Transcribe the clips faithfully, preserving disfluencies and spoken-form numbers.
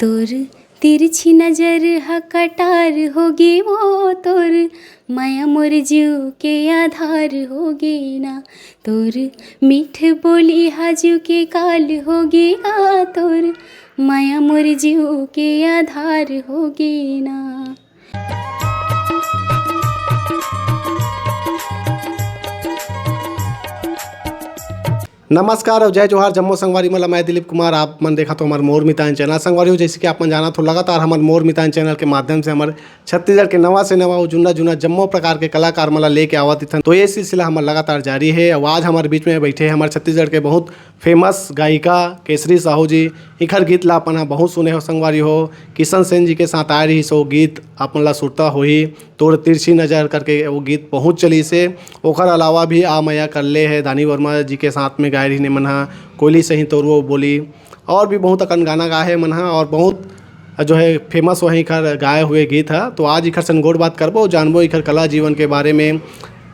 तोर तिरछी नजर ह कटार होगे वो तोर, मया मोर जीव के आधार होगे ना। तोर मीठ बोली ह जीव के काल होगे गा तोर, मया मोर जीव के आधार होगे ना। नमस्कार और जय जोहार जम्मो संगवारी मन ला, मैं दिलीप कुमार, आप मन देखत हो हमर मोर मितान चैनल। संगवारी हो, जैसे कि आप मन जानत हो, लगातार हमर मोर मितान चैनल के माध्यम से हमर छत्तीसगढ़ के नवा से नवा और जुन्ना जुन्ना जम्मो प्रकार के कलाकार मन ला लेके आवत इथन। तो ये सिलसिला हमर लगातार जारी है। और आज हमर बीच में बैठे हमर छत्तीसगढ़ के बहुत फेमस गायिका केसरी साहू जी। इखर गीत ला अपन ह बहुत सुने हो संगवारी हो, किशन सेन जी के साथ आए रहिस, वो गीत अपन ला सुरता होही। तोर तिरछी नजर करके वो गीत बहुत चलिस हे। ओखर अलावा भी आ मया कर ले हे, दानी वर्मा जी के साथ में गाए रहिन ए मन ह, कोयली सही तोर वो बोली, और भी बहुत अकन गाना गाए हे मन ह, और बहुत जो है फेमस वही इखर गाए हुए गीत ह। तो आज इखर सन गोठ बात करबो, जानबो इखर कला जीवन के बारे में,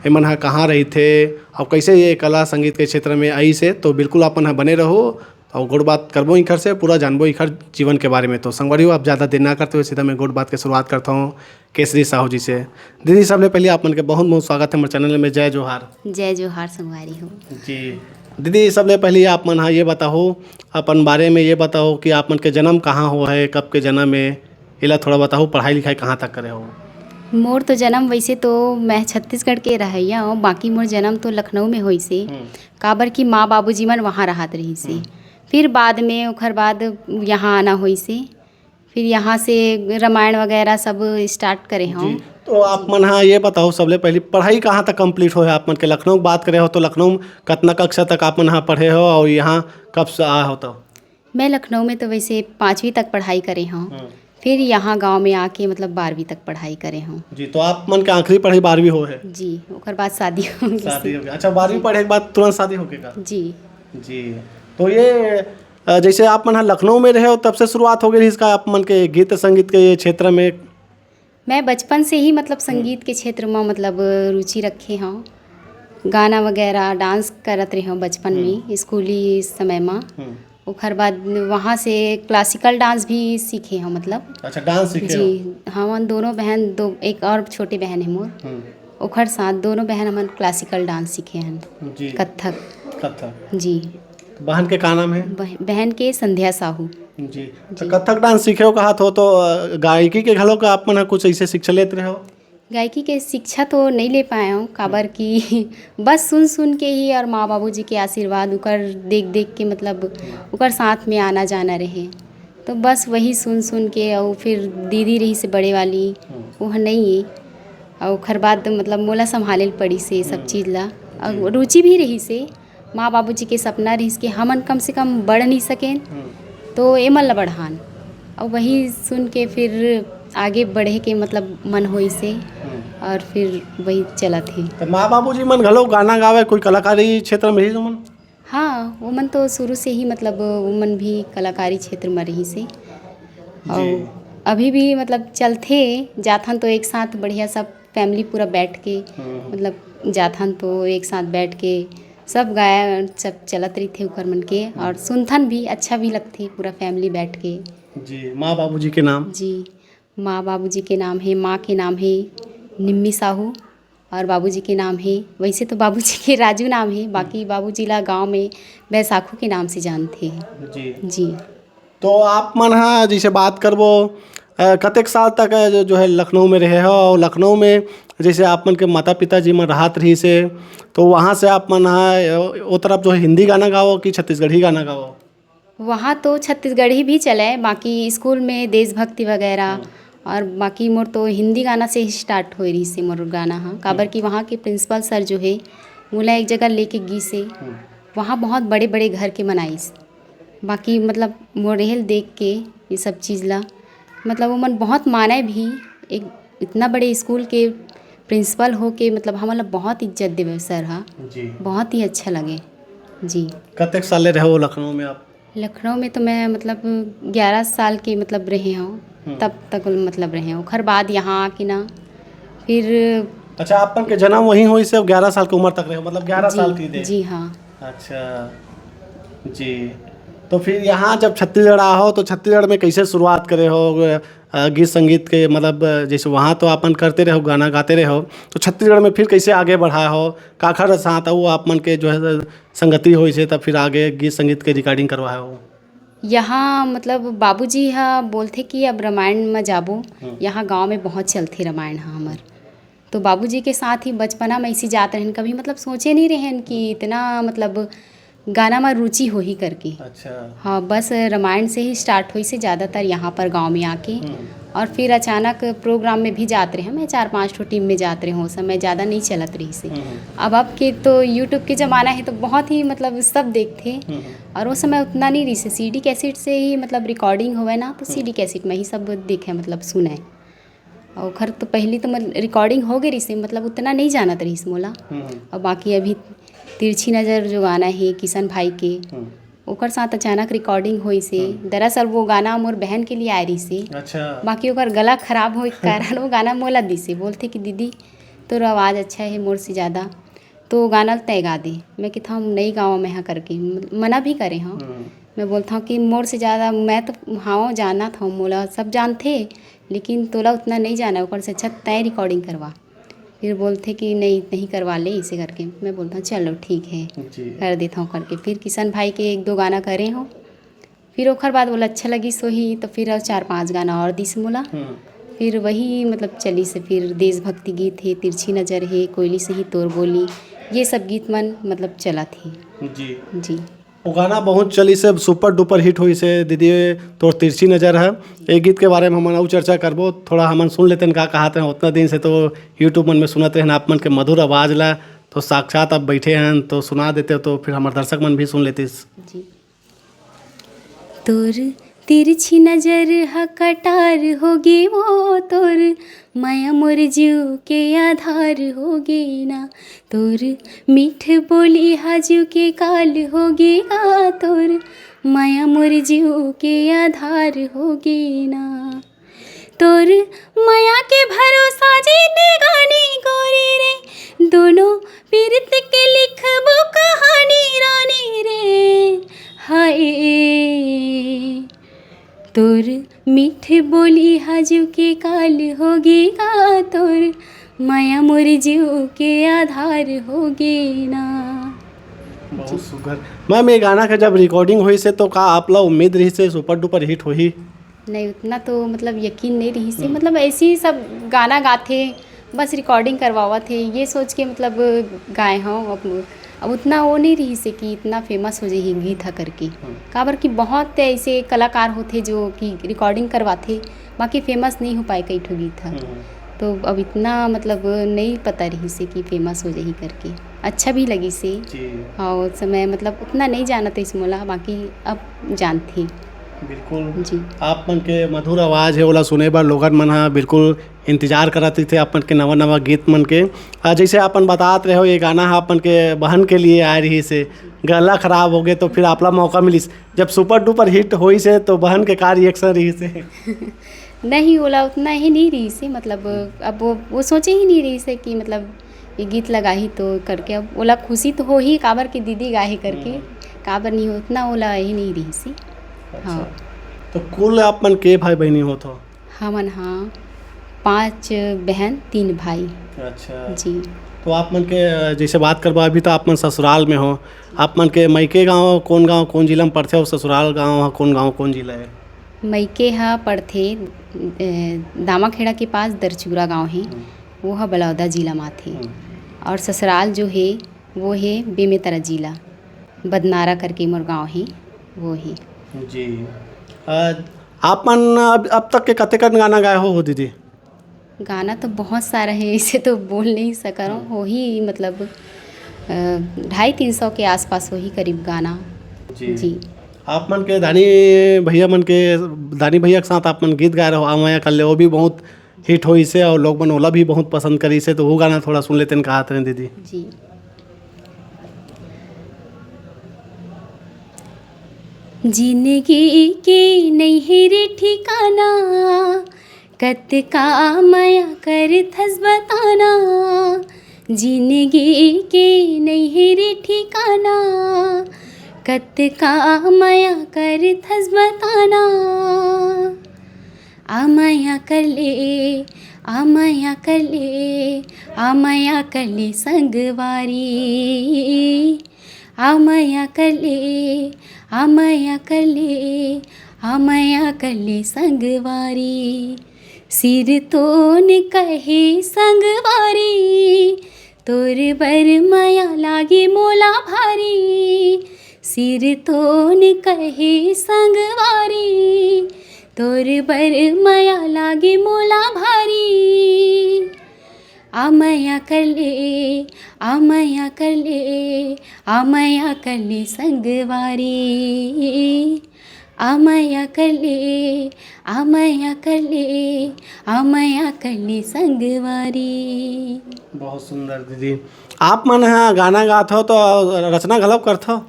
ए मन ह कहाँ रहिथे, और कैसे ये कला संगीत के क्षेत्र में आइस हे। तो बिल्कुल अपन ह बने रहो और गोठ बात करबो इखर से, पूरा जानबो इखर जीवन के बारे में। तो संगवारी हो, आप ज़्यादा देर ना करते हुए सीधा मैं गोठ बात के शुरुआत करता हूँ केसरी साहू जी से। दीदी, सबले पहले आप मन के बहुत बहुत स्वागत है हमर चैनल में। जय जोहार। जय जोहार संगवारी हो। जी दीदी, सबले पहले आप मन हा ये बताओ, अपन बारे में ये बताओ कि आप मन के जन्म कहाँ हो है, कब के जन्म है, एला थोड़ा बताओ। पढ़ाई लिखाई कहाँ तक करे हो? मोर तो जन्म, वैसे तो मैं छत्तीसगढ़ के रहइया हूँ, बाकी मोर जन्म तो लखनऊ में होइस हे। हम्म। काबर कि माँ बाबूजी मन वहाँ रहत रहिस हे। हम्म। फिर बाद में, ओखर बाद यहाँ आना होइस हे। फिर यहाँ से रामायण वगैरह सब स्टार्ट करे हूँ। जी, तो आप मन हा ये बताओ, सबले पहले पढ़ाई कहाँ तक कंप्लीट होय हे आप मन के? लखनऊ की बात करे हो तो लखनऊ में कतना कक्षा तक आप मन हा पढ़े हो और यहाँ कब से आए हो? तो मैं लखनऊ में तो वैसे पाँचवीं तक पढ़ाई करे हूँ। हम्म। फिर यहाँ गांव में आके, मतलब, बारहवीं तक पढ़ाई करे हूँ। जी, तो आप मन के आखिरी पढ़ाई बारहवीं हो है? जी, ओकर बाद शादी हो गई। शादी हो गया। अच्छा, बारहवीं जी। पढ़े के बाद तुरंत शादी हो गया? जी। जी, तो ये, अ, जैसे आप मन ह लखनऊ में रहे हो, तब से शुरुआत हो गई इसका, आप मन के गीत संगीत के ये क्षेत्र में? मैं बचपन से ही, मतलब, हम्म। संगीत के क्षेत्र में, मतलब, रुचि रखे हूँ। गाना वगैरह, डांस करत रहे हूँ बचपन हम्म। में, स्कूली समय में। हम्म। ओखर बाद वहाँ से क्लासिकल डांस भी सीखे हूँ, मतलब। अच्छा, डांस सीखे हो? जी, हमन दोनों बहन, दो, एक और छोटे बहन है मोर, हम्म। ओखर साथ दोनों बहन हमन क्लासिकल डांस सीखे हन। जी। कत्थक। कत्थक। जी। तो बहन के का नाम है? बह-, बहन के संध्या साहू। जी। तो जी। कत्थक डांस सीखे हो, कहा थो, तो, अ, गायकी के घलो का आप मन ह कुछ ऐसे शिक्षा लेत रहे हो? गायकी के शिक्षा तो नहीं ले पाए हूँ, काबर कि बस सुन सुन के ही और माँ बाबूजी के आशीर्वाद, उकर देख देख के, मतलब, उकर साथ में आना जाना रहे, तो बस वही सुन सुन के। और फिर दीदी रहिस हे बड़े वाली, हम्म। वो नहीं है, और ओखर बाद, मतलब, मोला संभाले ल पड़िस हे सब हम्म। चीज़ ला, और जी। रुचि भी रहिस हे। माँ बाबूजी के सपना रहिस कि हमन कम से कम बढ़ नहीं सकेन, हम्म। तो एमन ला बढ़ान। और वही सुन के फिर आगे बढ़े के, मतलब, मन होइस हे, हम्म। और फिर वही चलत हे। तो माँ बाबूजी मन घलो गाना गावे, कोई कलाकारी क्षेत्र में रहिस ओमन? हाँ, ओमन तो शुरू से ही, मतलब, ओमन भी कलाकारी क्षेत्र में रहिस हे। जी। और अभी भी, मतलब, चलथे, जाथन तो एक साथ बढ़िया सब फैमिली पूरा बैठ के, हम्म। मतलब, जाथन तो एक साथ बैठ के सब गायन सब चलत रहिथे ओकर मन के, हम्म। और सुनथन भी, अच्छा भी लगथे पूरा फैमिली बैठ के। जी, माँ बाबूजी के नाम? जी, माँ बाबूजी के नाम है, माँ के नाम है निम्मी साहू और बाबूजी के नाम है, वैसे तो बाबूजी के राजू नाम है, बाकी हम्म। बाबूजी ला गाँव में बैसाखू के नाम से जानथे। जी। जी। तो आप मन हा जैसे बात करबो, अ, कतेक साल तक, अ, जो, जो है लखनऊ में रहे हो, और लखनऊ में जैसे आप मन के माता पिता जी मन रहत रहिस हे, तो वहाँ से आप मन हा, अ, वो तरफ जो है हिंदी गाना गाओ कि छत्तीसगढ़ी गाना गाओ? वहाँ तो छत्तीसगढ़ी भी चले, बाकी स्कूल में देशभक्ति वगैरह, हम्म। और बाकी मोर तो हिंदी गाना से ही स्टार्ट होए रहिस हे मोर गाना हा, काबर हम्म। कि वहाँ के प्रिंसिपल सर जो है, मोला एक जगह लेके गिस हे, हम्म। वहाँ बहुत बड़े बड़े घर के मन आइस। बाकी, मतलब, मोर रेहे ल देख के ये सब चीज़ ला, मतलब, ओमन बहुत माने भी। एक इतना बड़े स्कूल के प्रिंसिपल हो के, मतलब, हमन ला बहुत इज्जत देवे सर हा। जी। बहुत ही अच्छा लगे। जी। कतेक साल ले रहे हो लखनऊ में आप? लखनऊ में तो मैं, मतलब, ग्यारह साल के, मतलब, रहे हूँ, हम्म। तब तक, मतलब, रहे हूँ। ओखर बाद यहाँ आके ना, फिर अच्छा, आप मन के जन्म वहीं होइस हे, ग्यारह साल के उम्र तक रहे हो, मतलब, ग्यारह जी, साल की दे? जी हाँ। अच्छा, जी। तो फिर यहाँ जब छत्तीसगढ़ आए हो, तो छत्तीसगढ़ में कैसे शुरुआत करे हो, अ, गीत संगीत के? मतलब, अ, जैसे वहाँ तो अपन करते रहो, गाना गाते रहो, तो छत्तीसगढ़ में फिर कैसे आगे बढ़ाए हो? काखर साथ वो आप मन के जो है संगति होइस हे, तब फिर आगे गीत संगीत के recording करवाए हो? यहाँ, मतलब, बाबूजी ह बोलथे कि अब रामायण म जाबो, हम्म। यहाँ गाँव में बहुत चलथे रामायण ह हमर। तो बाबूजी के साथ ही बचपना में इसी जात रहन, कभी, मतलब, सोचे नहीं रहन कि इतना, मतलब, गाना में रुचि होही करके। अच्छा। हाँ, बस रामायण से ही start होइस हे ज़्यादातर यहाँ पर गाँव में आके। हम्म। और फिर अचानक program में भी जात रहे, मैं चार पांच ठो team में जात रहे हूँ, उस समय ज़्यादा नहीं चलत रहिस हे। हम्म। अब, अब के तो YouTube के ज़माना है, तो बहुत ही, मतलब, सब देखथे। हम्म। और उस समय उतना नहीं रहिस हे, CD cassette से ही, मतलब, recording होवे ना, तो हम्म। CD cassette में ही सब देखे, मतलब, सुने। और ओखर तो पहली तो मत-, recording हो गई रहिस हे, मतलब, उतना नहीं जानत रहिस मोला। हम्म। और बाकी अभी तिरछी नज़र जो गाना है किशन भाई के, हम्म। ओकर साथ अचानक recording होइस हे। हम्म। दरअसल वो गाना मोर बहन के लिए आए रहिस हे। अच्छा। बाकी ओकर गला खराब होए के कारण वो गाना मोला दिस हे। बोलथे कि दीदी, तोर आवाज़ अच्छा है मोर से ज़्यादा, तो वो गाना ल तैं गा दे। मैं कथंव, "हम नहीं गावंव मैं ह," करके म-, मना भी करे हंव। हम्म। मैं बोलथंव कि मोर से ज़्यादा मैं तो हंव, जानत हंव, मोला सब जानथे, लेकिन तोला उतना नहीं जाना है, ओकर से अच्छा तैं recording करवा। फिर बोलथे कि नहीं, नहीं करवा ले, इसे करके। मैं बोलथंव, "चलो ठीक है, जी। कर देथंव," करके। फिर किशन भाई के एक दो गाना करे हंव। फिर ओखर बाद बोला, "अच्छा लगिस होही," तो फिर चार पांच गाना और दिस मोला। हम्म। फिर वही, मतलब, चलिस हे, फिर देशभक्ति गीत है, तिरछी नज़र है, कोयली सही तोर बोली, ये सब गीत मन, मतलब, चलत हे। जी। जी। वो गाना बहुत चलिस हे, super duper hit होइस हे दीदी, तोर तिरछी नज़र है। ये गीत के बारे में हमन अउ चर्चा करबो। थोड़ा हमन सुन लेतेन का कहत हे, उतना दिन से तो YouTube मन में सुनत रहेन आप मन के मधुर आवाज़ ला, तो साक्षात आप बैठे हैं तो सुना देते हो, तो फिर हमारे दर्शक मन भी सुन लेतिस। जी। तोर तिरछी नजर ह कटार होगे वो, तोर मया मोर जीव के आधार होगे ना। तोर मीठ बोली ह जीव के काल होगे गा, तोर मया मोर जीव के आधार होगे ना। तोर मया के भरोसा जिंदगानी गोरी रे, दोनों पीरित के लिखबो कहानी रानी रे। हाय, तोर मीठ बोली ह जीव के काल होगे गा, तोर मया मोर जीव के आधार होगे ना। बहुत सुघर। मैम, ये गाना के जब recording होइस हे, तो का आप ला उम्मीद रहिस हे super duper hit होही? नहीं, उतना तो, मतलब, यकीन नहीं रहिस हे। हम्म। मतलब, ऐसे ही सब गाना गाथे, बस recording करवावत हे, ये सोच के, मतलब, गाए हंव। अब, अब उतना वो नहीं रहिस हे कि इतना famous हो जाही गीत ह करके। हम्म। काबर कि बहुत ऐसे कलाकार होथे जो कि recording करवाथे, बाकी famous नहीं हो पाए कई ठो गीत ह। हम्म। तो अब इतना, मतलब, नहीं पता रहिस हे कि famous हो जाही करके। अच्छा भी लगिस हे। जी। हाँ, उस समय, मतलब, उतना नहीं जानत रहिस मोला, बाकी अब जानथे। बिल्कुल। जी। आप मन के मधुर आवाज़ हे, ओला सुने बर लोगन मन ह बिल्कुल इंतजार करत रहिथे आप मन के नवा-नवा गीत मन के। आ, जैसे आप मन बतात रहे हो, ये गाना ह आप मन के बहन के लिए आए रहिस हे, गला खराब होगे, तो फिर आप ला मौका मिलिस। जब super duper hit होइस हे, तो बहन के का reaction रहिस हे? नहीं, ओला उतना ही नहीं रहिस हे, मतलब, अब वो, वो सोचे ही नहीं रहिस हे कि, मतलब, ये गीत लगाही तो करके। अब ओला खुशी तो होही, काबर के दीदी गाही करके, हम्म। काबर नहीं हो, उतना ओला ही नहीं रहिस हे। अच्छा। हाँ। तो कुल आप मन के भाई बहिनी होत हो? हमन हाँ, पाँच बहन, तीन भाई। अच्छा। जी। तो आप मन के, अ, जैसे बात करबा, अभी तो आप मन ससुराल में हो, आप मन के मइके गाँव कौन गाँव, कौन जिला में पड़थे, और ससुराल गाँव ह कौन गाँव, कौन जिला है? मइके ह पड़थे, अ, दामाखेड़ा के पास दरचूरा गाँव हे, हम्म। वो ह बलौदा जिला म आथे। हम्म। और ससुराल जो हे, वो हे बेमेतरा जिला, बदनारा करके मोर गाँव हे, वो हे। जी। अ, आप मन अब, अब तक के कतेकन गाना गाए हो, हो दीदी? गाना तो बहुत सारा हे, इसे तो बोल नहीं सकत हूँ। हम्म। होही, मतलब, अ, ढाई तीन सौ के आसपास होही करीब गाना। जी। जी। आप मन के दानी भैया मन के, दानी भैया के साथ आप मन गीत गाए रहो, आ मया कर ले, वो भी बहुत hit होइस हे और लोग मन ओला भी बहुत पसंद करिस हे, तो वो गाना थोड़ा सुन लेतेन, कहत रहेन दीदी। जी। जिंदगी के नैहर ठिकाना, कतका मया करथस बताना। जिंदगी के नैहर ठिकाना, कतका मया करथस बताना, आ मया कर ले, आ मया कर ले, आ मया कर ले संगवारी। आ मया कर ले, आ मया कर ले, आ मया कर ले संगवारी। सिर तोन कहे संगवारी, तोर बर मया लागे मोला भारी। सिर तोन कहे संगवारी, तोर बर मया लागे मोला भारी। आ मया कर ले, आ मया कर ले, आ मया कर ले संगवारी। आ मया कर ले, आ मया कर ले, आ मया कर ले संगवारी। बहुत सुंदर दीदी। आप मन ह गाना गात हो तो रचना घलो करथो?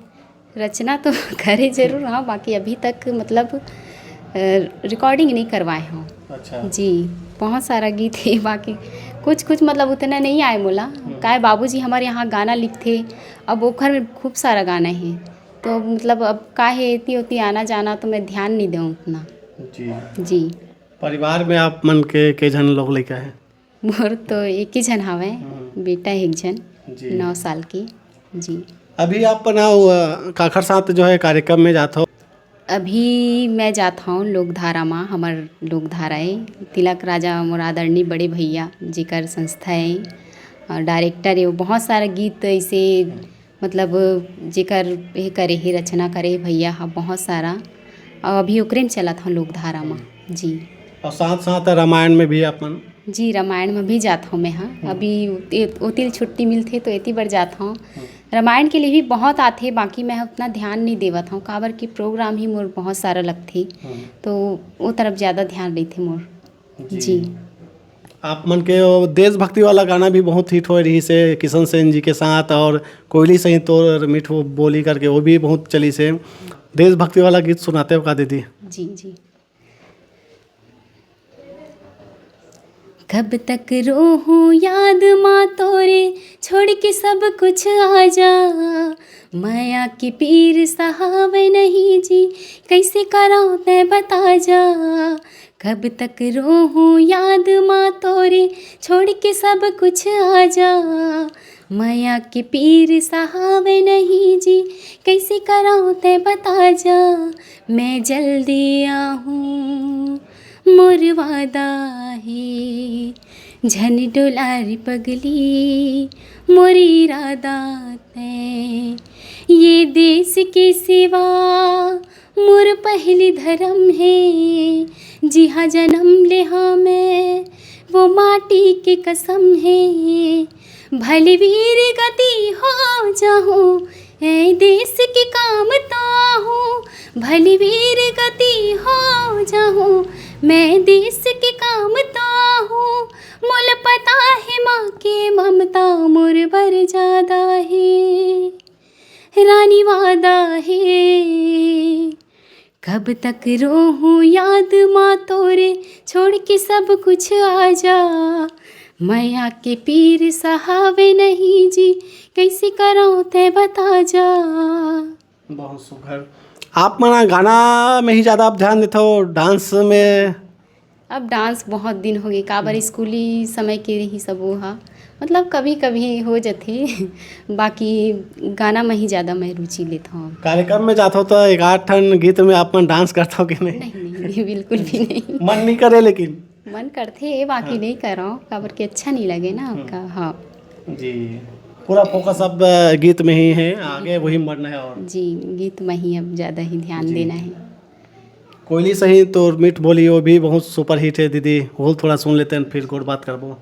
रचना तो करे जरूर हँव, बाकी अभी तक मतलब, अ, रिकॉर्डिंग नहीं करवाए हँव। अच्छा। जी, बहुत सारा गीत हे, बाकी कुछ कुछ मतलब उतना नहीं आए मोला। हम्म। काय बाबूजी हमारे यहाँ गाना लिखथे, अब ओखर में खूब सारा गाना हे, तो मतलब अब का हे, एती ओती आना जाना तो मैं ध्यान नहीं देवँव उतना। जी। जी। परिवार में आप मन के के झन लोग लइका हे? मोर तो एक ही झन हावय, हम्म। बेटा हे एक झन, जी। नौ साल के। जी। अभी आप ना, अ, काखर साथ जो है कार्यक्रम में जात हो? अभी मैं जात हँव लोकधारा मा, हमर लोकधारा ए, तिलक राजा मोर आदरणीय बड़े भैया, जेकर संस्था ए, अ, डायरेक्टर ए, वो बहुत सारा गीत ऐसे, मतलब, जेकर ये करे हे, रचना करे हे भैया ह बहुत सारा, अउ अभी ओकरे में चलत हँव लोकधारा मा। जी। अउ साथ-साथ रामायण में भी आप मन? जी, रामायण में भी जात हँव मैं ह। हम्म। अभी ए-, ओती ले छुट्टी मिलथे तो एती बर जात हँव। हम्म। रामायण के लिए भी बहुत आथे, बाकी मैं ह उतना ध्यान नहीं देवत हँव, काबर कि प्रोग्राम ही मोर बहुत सारा लगथे, हम्म। तो वो तरफ ज़्यादा ध्यान रहिथे मोर। जी। जी। आप मन के वो देशभक्ति वाला गाना भी बहुत हिट होए रहिस हे किशन सेन जी के साथ, और कोयली सही तोर मीठ वो बोली करके वो भी बहुत चलिस हे। देशभक्ति वाला गीत सुनाते हो का दीदी? जी, जी। कब तक रोहूं याद मा तोरे, छोड़ के सब कुछ आ जा। मया के पीर सहावे नहीं जी, कैसे कराओ तै बता जा। कब तक रोहूं याद मा तोरे, छोड़ के सब कुछ आ जा। मया के पीर सहावे नहीं जी, कैसे कराओ तै बता जा। मैं जल्दी आहूं मोर वादा हे, झन डोला रे पगली मोर इरादा तै। ये देश के सेवा मोर पहली धरम हे, जिहाँ जनम लेहा मैं वो माटी के कसम हे। भले वीर गति हो जाहूँ, ऐ देश के काम तो आहूँ। भले वीर गति हो जाहूँ, मैं देश के काम तो आहूँ। मोला पता हे माँ के ममता मोर बर जादा हे। रानी वादा हे, कब तक रोहूं याद मा तोरे, छोड़ के सब कुछ आ जा। मया के पीर सहावे नहीं जी, कैसे कराओ तै बता जा। बहुत सुघर। आप मन गाना में ही ज़्यादा आप ध्यान देथो, डांस में? अब डांस बहुत दिन हो गए, काबर हम्म। स्कूली समय के रही सब वो हा, मतलब कभी कभी हो जथे। बाकी गाना में ही ज़्यादा मैं रुचि लेता हूँ। कार्यक्रम में जाथो तो एक आध ठन गीत में आप मन डांस करथो कि नहीं? नहीं, नहीं, नहीं, बिल्कुल भी नहीं। मन नहीं करे लेकिन? मन करथे, बाकी हाँ। नहीं करव, काबर कि अच्छा नहीं लगे ना हम्म। आपका। हाँ। जी, पूरा फोकस अब गीत में ही है, आगे वही मरना है। और जी, गीत में ही अब ज़्यादा ही ध्यान जी। देना है। कोयली सही तोर मीठ बोली, वो भी बहुत सुपरहिट है दीदी, वो थोड़ा सुन लेते हैं, फिर गोठ बात करबो।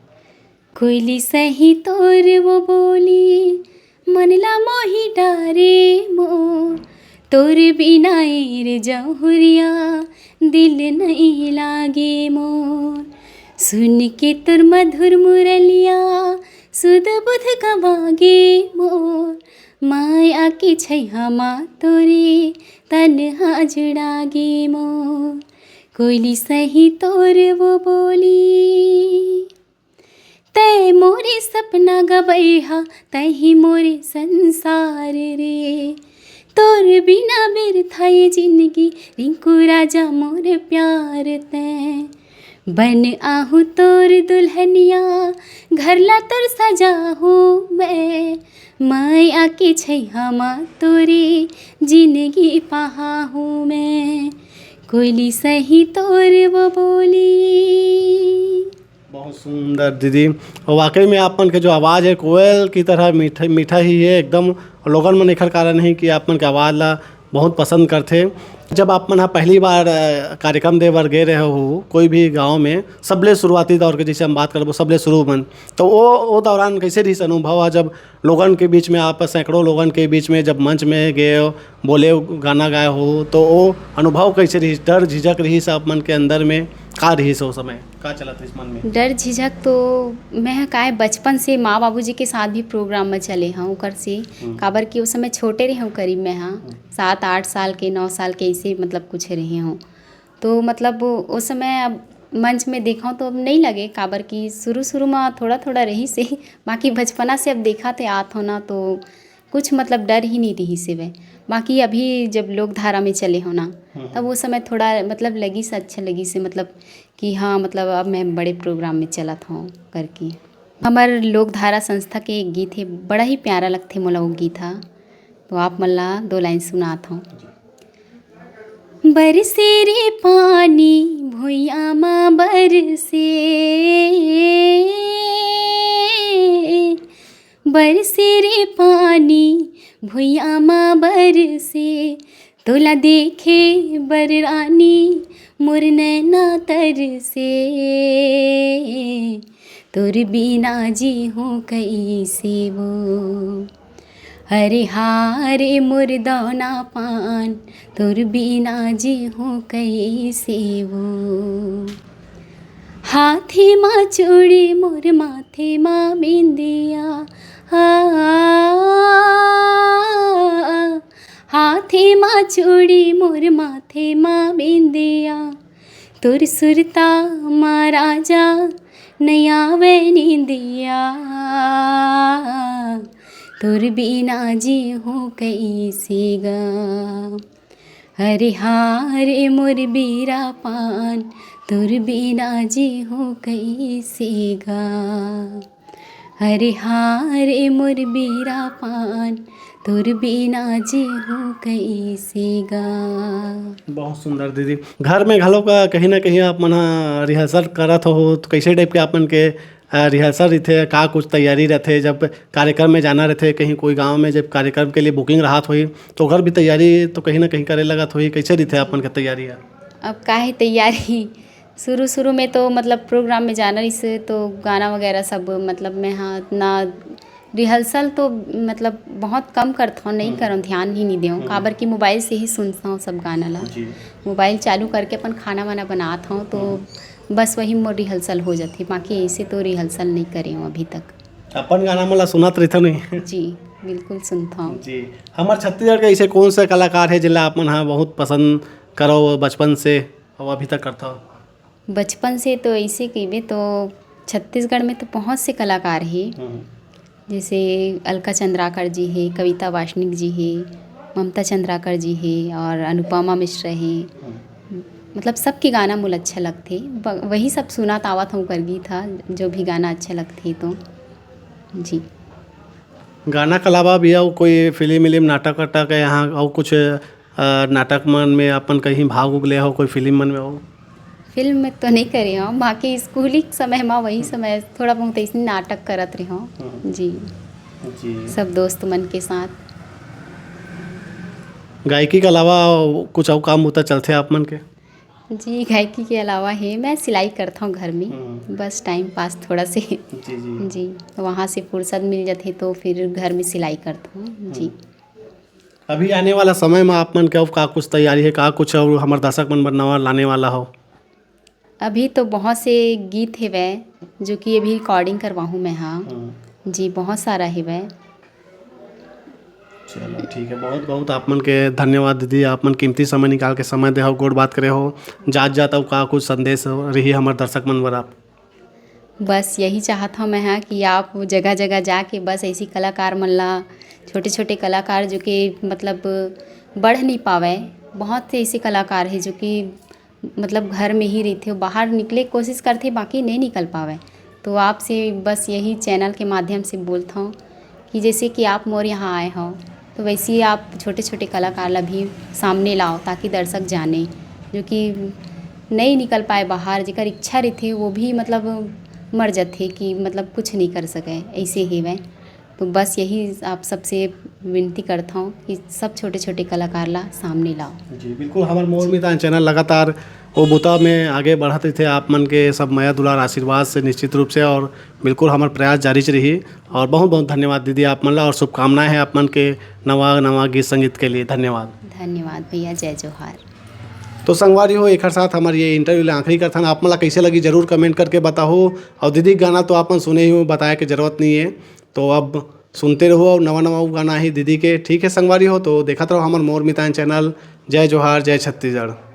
कोयली सही तोर वो बोली, मन ला मोही डारे मोर, तोर बिना ए रे जहुरिया, दिल नहीं लागे मोर। सुन के तोर मधुर मुरलिया, सुध बुध गवागे मोर, माया के छैहा मा तोरे, तन हा जुड़ागे मोर। कोयली सही तोर वो बोली, तै मोरे सपना गवैहा, तै ही मोरे संसार रे। तोर बिना बिरथा ये जिंदगी, रिंकू राजा मोर प्यार तैं। बन आहूँ तोर दुल्हनिया, घर ला तोर सजाहूँ मैं। मैं आके छैहा मा तोरे, जिंदगी पहाहूँ मैं। कोयली सही तोर वो बोली। बहुत सुंदर दीदी। और वाकई में आप मन के जो आवाज़ है, कोयल की तरह मीठा, मीठा ही है एकदम। लोगन मन एखर कारण ही कि आप मन के आवाज़ ला बहुत पसंद करथे। जब आप मन ह पहली बार, अ, कार्यक्रम दे बर गे रहे हो कोई भी गांव में, सबले शुरुआती दौर के जैसे हम बात करबो, सबले शुरू में, तो वो, वो दौरान कैसे रहिस अनुभव ह, जब लोगन के बीच में, आप सैकड़ों लोगन के बीच में जब मंच में गए हो, बोले, गाना गाए हो, तो वो अनुभव कैसे रहिस? डर झिझक रहिस आप मन के अंदर में? का रहिस वो समय? का चलत रहिस मन में? डर झिझक तो मैं ह काय बचपन से माँ बाबूजी के साथ भी प्रोग्राम में चले हूँ ओकर से, हम्म। काबर कि उस समय छोटे रहे हूँ करीब मैं, हाँ, हम्म। सात आठ साल के, नौ साल के, ऐसे मतलब कुछ रहे हूँ। तो मतलब उस समय अब मंच में देखा हूँ तो अब नहीं लगे, काबर कि शुरू शुरू में थोड़ा थोड़ा रहिस हे, बाकी बचपना से अब देखा थे आत हो ना, तो कुछ मतलब डर ही नहीं रहिस हे वह। बाकी अभी जब लोकधारा में चले हो ना, हम्म। तब वो समय थोड़ा मतलब लगिस, अच्छा लगिस हे, मतलब कि हाँ, मतलब अब मैं बड़े प्रोग्राम में चलत हूँ करके। हमर लोकधारा संस्था के एक गीत हे, बड़ा ही प्यारा लगथे मोला वो गीत हा, तो आप मन ला दो लाइन सुनात हूँ। बरसे रे पानी भुइयां मा बरसे, बरसे रे पानी भुइयां मा बरसे, तोला देखे बर रानी मोर नैना तरसे, तोर बिना जीहूँ कइसे वो। अरे हाय रे मोर दौना पान, तोर बिना जीहूँ कइसे वो। हाथे मा चूड़ी मोर माथे मा बिंदिया, आ, हाथे मा चूड़ी मोर माथे मा बिंदिया, तोर सुरता मा राजा नइ आवे निंदिया, तोर बिना जीहूँ कइसे गा। अरे हाय रे मोर बीरा पान, तोर बिना जीहूँ कइसे गा। अरे हाय रे मोर बीरा पान, तोर बिना जीहूँ कइसे गा। बहुत सुंदर दीदी। घर में घलो का कहीं ना कहीं आप मन ह रिहर्सल करत हो, तो कैसे टाइप के आप मन के, अ, रिहर्सल रहिथे? का कुछ तैयारी रहिथे? जब कार्यक्रम में जाना रहिथे, कहीं कोई गांव में जब कार्यक्रम के लिए बुकिंग रहत होही, तो ओकर भी तैयारी तो कहीं ना कहीं करे लगत होही। कैसे रहिथे आप मन के तैयारी ह? अब का है तैयारी, शुरू शुरू में तो मतलब प्रोग्राम में जाना रहिस तो गाना वगैरह सब मतलब मैं हाँ इतना रिहर्सल तो मतलब बहुत कम करत हूँ, नहीं हम्म। करत हूँ, ध्यान ही नहीं देव, हम्म। काबर कि मोबाइल से ही सुनत हूँ सब गाना ला। जी। मोबाइल चालू करके अपन खाना वाना बनात हूँ तो हम्म। बस वही मोर रिहर्सल हो जाथे, बाकी ऐसे तो रिहर्सल नहीं करे हूँ अभी तक। अपन गाना मन ला सुनत रहिथव नहीं? जी, बिल्कुल सुनत हूँ। जी। हमर छत्तीसगढ़ के ऐसे कौन सा कलाकार है जिला आप मन हा बहुत पसंद करो बचपन से और अभी तक करता हो? बचपन से तो ऐसे कहिबे तो छत्तीसगढ़ में तो बहुत से कलाकार हे, हम्म। जैसे अलका चंद्राकर जी हे, कविता वासनिक जी हे, ममता चंद्राकर जी हे और अनुपमा मिश्रा हे। हम्म। मतलब सबके गाना मोला अच्छा लगथे, ब-, वही सब सुनत आवत हूँ ओकर गीत हा, जो भी गाना अच्छा लगथे तो। जी। गाना के अलावा भी अउ कोई फिल्म विल्म नाटक वाटक यहाँ अउ कुछ, अ, नाटक मन में अपन कहीं भाग उग ले हो, कोई फिल्म मन में हो? फिल्म में तो नहीं करे हूँ, बाकी स्कूली समय में वही समय थोड़ा बहुत ऐसे नाटक करत रहे हूँ। हम्म। जी। जी। सब दोस्त मन के साथ। गायकी के अलावा कुछ अउ काम बुता चलथे आप मन के? जी, गायकी के अलावा हे, मैं सिलाई करता हूँ घर में, हम्म। बस टाइम पास थोड़ा से। जी, जी। जी, तो वहाँ से फुर्सत मिल जाथे तो फिर घर में सिलाई करता हूँ। जी। हम्म। अभी आने वाला समय में आप मन के अउ का कुछ तैयारी हे, का कुछ अउ हमर दर्शक मन बर नवा लाने वाला हो? अभी तो बहुत से गीत हेवय, जो कि अभी रिकॉर्डिंग करवाहूँ मैं, हाँ। हम्म। जी, बहुत सारा हेवय। चलो, ठीक है, बहुत बहुत आप मन के धन्यवाद दीदी, आप मन कीमती समय निकाल के समय दे हो, गोठ बात करे हो, जात जात अउ का कुछ संदेश हो, रही हमर दर्शक मन बर आप? बस यही चाहत हौं मैं हा कि आप जगह-जगह जाके बस ऐसी कलाकार मन ला, छोटे-छोटे कलाकार जो कि मतलब बढ़ नहीं पावय, बहुत से ऐसे कलाकार हे जो कि मतलब घर में ही रहिथे, बाहर निकले के कोशिश करथे, बाकी नहीं निकल पावय। तो आपसे बस यही चैनल के माध्यम से बोलत हौं कि जैसे कि आप मोर यहाँ आए हव, तो वैसे ही आप छोटे-छोटे कलाकार ला भी सामने लाओ, ताकि दर्शक जाने, जो कि नहीं निकल पाए बाहर, जेकर इच्छा रहिथे, वो भी मतलब मर जथे कि मतलब कुछ नहीं कर सके, ऐसे हेवय। तो बस यही आप सबसे विनती करत हौं कि सब छोटे-छोटे कलाकार ला सामने लाओ। जी, बिल्कुल, हमर मोर मितान चैनल लगातार वो बुता में आगे बढ़त रहिथे, आप मन के सब मया दुलार आशीर्वाद से निश्चित रूप से, और बिल्कुल हमर प्रयास जारी च रही। और बहुत बहुत धन्यवाद दीदी आप मन ला, और शुभकामनाएं हैं आप मन के नवा नवा गीत संगीत के लिए। धन्यवाद। धन्यवाद भैया, जय जोहार। तो संगवारी हो, एखर साथ हमर ये इंटरव्यू ला आखिरी करथन। आप मन ला कैसे लगी, जरूर कमेंट करके बताओ। और दीदी के गाना तो आप मन सुने ही हो, बताए के जरूरत नहीं है। तो अब सुनते रहो और नवा नवा गाना ही दीदी के। ठीक है संगवारी हो, तो देखत रहो हमर मोर मितान चैनल। जय जोहार, जय छत्तीसगढ़।